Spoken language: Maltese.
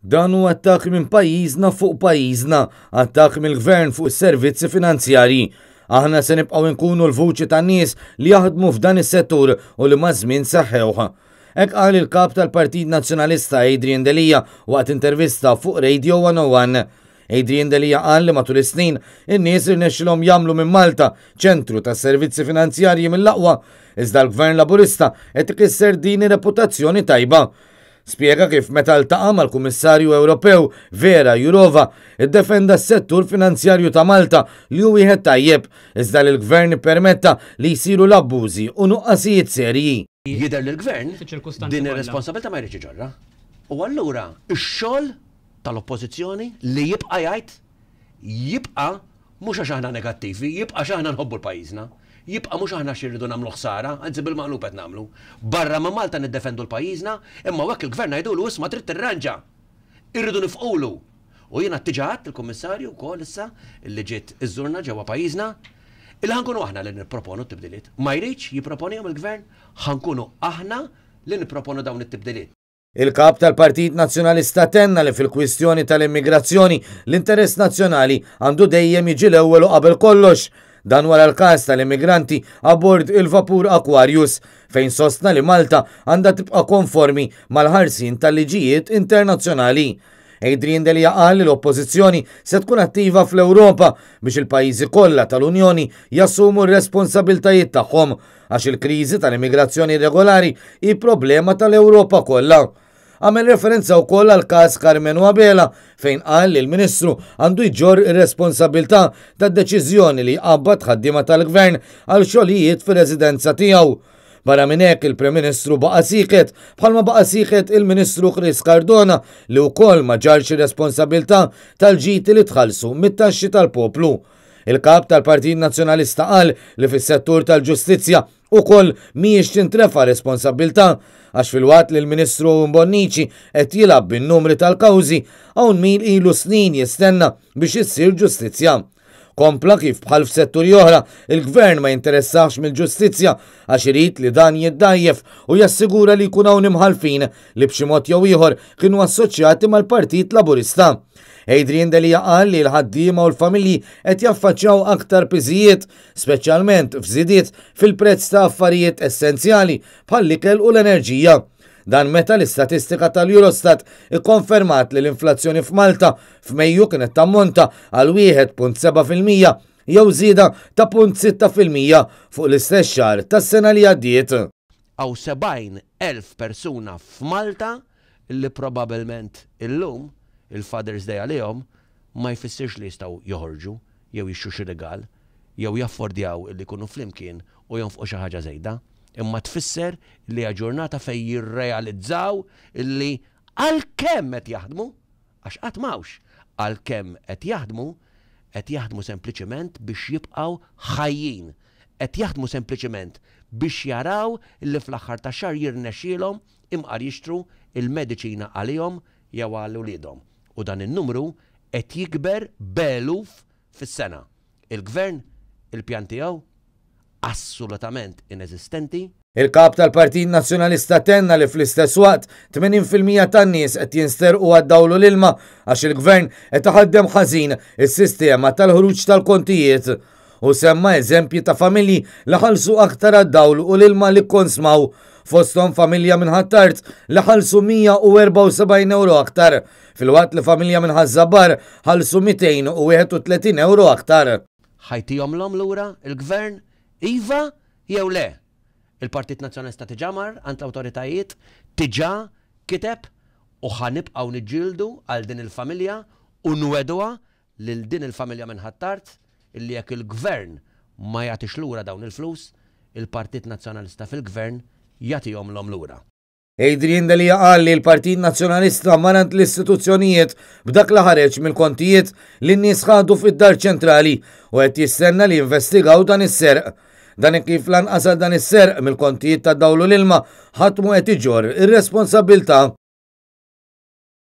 Dan hu attakk minn pajjiżna fuq pajjiżna, attakk mill-Gvern fuq is-servizzi finanzjarji. Aħna se nibqgħu nkunu l-vuċi tan-nies li jaħdmu f'dan is-settur u li maż-żmien seħħewh. Hekk qal il-Kap tal-Partit Nazzjonalista Adrian Delia waqt intervista fuq Radio 101. Adrian Delia qal li matul is-snin in-nies irnexxilhom jagħmlu minn Malta ċentru ta' servizzi finanzjarji mill-aqwa, iżda l-Gvern Laburista qed ikisser din ir-reputazzjoni tajba. Spjega kif meta ltaqa' mal-Kummissarju Ewropew Vera Jourova iddefenda s-settur finanzjarju ta' Malta li hu wieħed tajjeb, iżda li l-Gvern ippermetta li jsiru l-abbużi u nuqqasijiet serji. Jidher li l-Gvern din ir-responsabilità ma jridx iġorrha. U allura x-xogħol tal-Oppożizzjoni li jibqa' jgħid, jibqa' mhux għax aħna negattivi, jibqa' għax aħna nħobbu l-pajjiżna. Jibqa' mhux aħna għax irridu nagħmlu ħsara, anzi bil-maqlub qed nagħmlu. Barra minn Malta niddefendu l-pajjiżna, imma hawnhekk il-Gvern ngħidulu isma' trid tirranġa! Irridu nifqulu! U jiena diġà għedt lill-Kummissarju wkoll issa li ġiet iżżurna ġewwa pajjiżna, illi ħa nkunu aħna li nipproponu t-tibdiliet. Ma jridx jipproponihom il-Gvern, ħa nkunu aħna li nipproponu dawn it-tibdiliet. Il-Kap tal-Partit Nazzjonalista tenna li fil-kwistjoni tal-immigrazzjoni l-interess nazzjonali għandu dejjem jiġi l-ewwel u qabel kollox. Dan wara l-każ tal-immigranti abbord il-vapur Aquarius, fejn sostna li Malta għandha tibqa' konformi mal-ħarsien tal-liġijiet internazzjonali. Adrian Delia qal li l-Oppożizzjoni se tkun attiva fl-Ewropa biex il-pajjiżi kollha tal-Unjoni jassumu r-responsabiltajiet tagħhom għax il-kriżi tal-immigrazzjoni irregolari hi problema tal-Ewropa kollha. Għamel referenza wkoll għal każ Karmenu Abela fejn qal li l-Ministru għandu jġorr ir-responsabilità tad-deċiżjoni li jqabbad ħaddiema tal-Gvern għal xogħlijiet fir-residenza tiegħu. Barra minn hekk il-Prim Ministru baqa' sieket bħalma baqa' sieket il-Ministru Chris Cardona li wkoll ma ġarrx ir-responsabilità tal-ġiti li tħallsu mit-taxxi tal-poplu. Il-Kap tal-Partit Nazzjonalista qal li fis-settur tal-ġustizzja ukoll mhijiex tintrefa' responsabbiltà għax filwaqt li l-Ministru Owen Bonnici qed jilgħab bin-numri tal-kawżi, hawn min ilu snin jistenna biex issir ġustizzja. Kompla kif bħal f'setturi oħra, il-Gvern ma jinteressahx mill-ġustizzja għax irid li dan jiddgħajjef u jassigura li jkun hawn imħallfin li b'xi mod jew ieħor kienu assoċjati mal-Partit Laburista. Adrian Delia qal li l-ħaddiema u l-familji qed jaffaċċjaw aktar piżijiet, speċjalment f'żidiet fil-prezz ta' affarijiet essenzjali bħall-ikel u l-enerġija. Dan meta l-istatistika tal-Eurostat ikkonfermat li l-inflazzjoni f'Malta f'Mejju kienet tammonta għal 1.7% jew żieda ta' 0.6% fuq l-istess xahar tas-sena li għaddiet. Hawn 70,000 persuna f'Malta li probabbilment illum, il-Father's Day għalihom ma jfissirx li jistgħu joħorġu jew jixtru xi rigal jew jaffordjaw li jkunu flimkien u jonfqu xi ħaġa żejda, imma tfisser li hija ġurnata fejn jirrealizzaw li għalkemm qed jaħdmu, għax qatt m'hawnx, għalkemm qed jaħdmu, qed jaħdmu sempliċement biex jibqgħu ħajjin, qed jaħdmu sempliċement biex jaraw li fl-aħħar tax-xahar jirnexxielhom imqar jixtru l-mediċina għalihom jew għal uliedhom. U dan in-numru qed jikber b'eluf fis-sena. Il-Gvern, il-pjan tiegħu? Assulutament ineżistenti. Il-Kap tal-Partit Nazzjonalista tenna li fl-istess waqt 80% tan-nies qed jinsterqu għad-dawl u l-ilma għax il-Gvern qed iħaddem ħażin is-sistema tal-ħruġ tal-kontijiet. Hu semma eżempji ta' familji li ħallsu aktar għad-dawl u l-ilma li kkonsmaw, fosthom familja minn Ħ'Attard li ħallsu 174 ewro aktar, filwaqt li familja minn Ħaż-Żabbar ħallsu 231 ewro aktar. Ħa jtihomlhom lura l-Gvern, iva jew le? Il-Partit Nazzjonalista diġà mar għand l-awtoritajiet, diġà kiteb u ħa nibqgħu niġġieldu għal din il-familja u nwegħduha lil din il-familja minn Ħ'Attard illi jekk il-Gvern ma jagħtix lura dawn il-flus, il-Partit Nazzjonalista fil-Gvern jagħtihomlhom lura. Adrian Delia qal li l-Partit Nazzjonalista mar għand l-istituzzjonijiet b'dak li ħareġ mill-kontijiet li n-nies ħadu fid-Dar Ċentrali u qed jistenna li jinvestigaw dan is-serq. Dan hekk kif lanqas għal dan is-serq mill-kontijiet tad-dawl u l-ilma ħadd mhu qed iġorr ir-responsabbiltà.